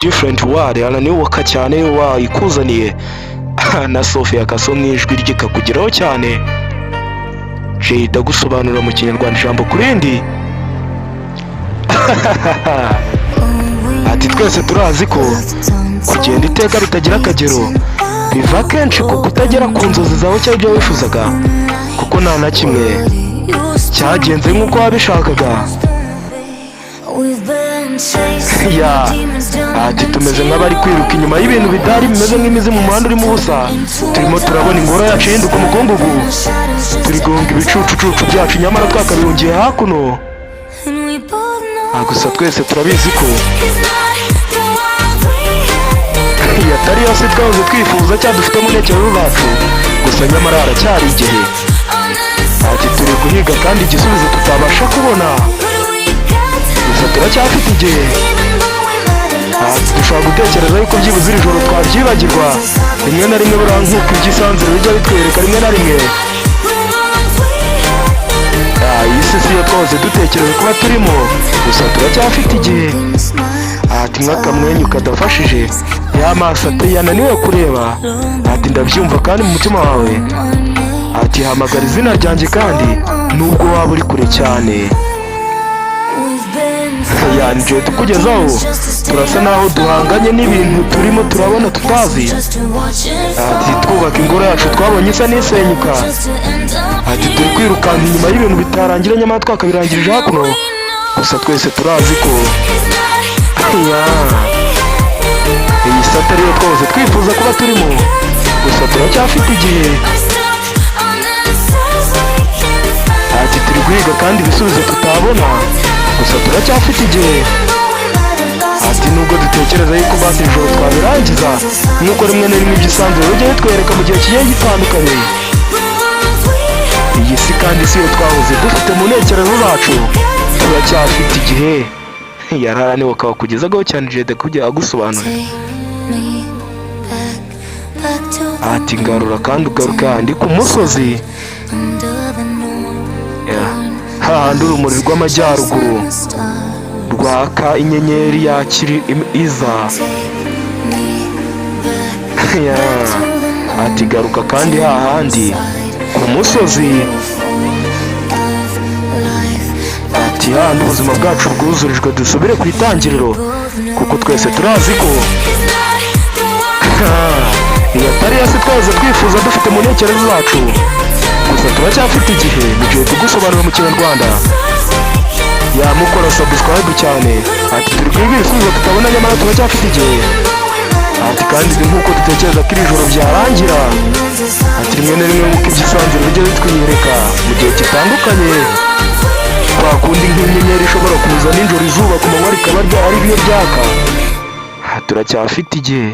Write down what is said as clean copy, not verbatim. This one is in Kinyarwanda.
Different World, Alan Walker cyane wayikuzaniye na Sophia Kaso mu ijwi rye ikakugeraho cyane. Jay gusobanura mu Kinyarwanda ijambo ku rindi. Ati twese turazi ko kugenda iteka bitagira akagero biva kenshi ku kutagera ku nzozi zawe cyangwa ibyo wifuzaga, kuko nta na kimwe cyagenze nk'uko wabishakaga. Ya, ati tumeze nk'abari kwiruka inyuma y'ibintu bidahari, bimeze nk'imizi mu muhanda urimo ubusa. Turimo turabona ingoro yacu ihinduka umukungugu, turi guhunga ibicucucucu byacu nyamara twakabihungiye hakuno. Ah, gusa twese turabizi ko iyi atari yo si twahoze twifuza cyangwa dufite mu ntekerezo zacu, gusa nyamara haracyari igihe. Ati turi guhiga kandi igisubizo tutabasha kubona, gusa turacyafite igihe. Ati dushobora gutekereza yuko byibuze iri joro twabyibagirwa rimwe na rimwe. Buriya nk'uko iby'isanzure bijya bitwereka rimwe na rimwe. Ah, iyi si si yo twahoze dutekereza kuba turimo, gusa turacyafite igihe. Ati nk'akamwenyu kadafashije, ya maso ati yananiwe kureba. Ati ndabyumva kandi mu mutima wawe. Ati hamagara izina ryanjye kandi nubwo waba uri kure cyane. Yanjye tukugezaho, turasa naho duhanganye n'ibintu turimo turabona tutazi. Ati twubaka ingoro yacu twabonye isa n'isenyuka. Ati turi kwirukanka inyuma y'ibintu bitarangira nyamara twakabirangirije hakuno, gusa twese turazi ko ya iyi si atari yo twose twifuza kuba turimo, gusa turacyafite igihe. Ati turi guhiga kandi ibisubizo tutabona, gusa turacyafite igihe. Ati nubwo dutekereza yuko basi ijoro twabirangiza, nk'uko rimwe na rimwe iby'isanzure bijya bitwereka mu gihe kigiye gitandukanye, iyi si kandi si yo twahoze dufite mu ntekerezo zacu, turacyafite igihe. Yararaniwe akabakugezagaho cyane jede kugira agusobanurira. Ati ngarura kandi ugaruke handi ku musozi. Yeah. Hahandi urumuri rw'amajyaruguru rwaka, inyenyeri yakiri iza. Yeah. Ati garuka kandi hahandi ku musozi. Ati hahandi ubuzima bwacu bwuzurijwe, dusubire ku itangiriro, kuko twese turazi ko iyi atari yo si twahoze twifuza dufite mu ntekerezo zacu, gusa turacyafite igihe. Mu gihe tugusobanura mu Kinyarwanda, yamukora subscribe cyane. Ati turi kwiga ibisubizo tutabona, nyamara turacyafite igihe. Ati kandi ni nk'uko dutekereza ko iri joro byarangira. Ati rimwe na rimwe nk'uko iby'isanzure bijya bitwiyereka mu gihe gitandukanye, kwa kundi nk'inyenyeri ishobora kuza nijoro, izuba ku manywa rikaba ari ryo ryaka. Ah, turacyafite igihe.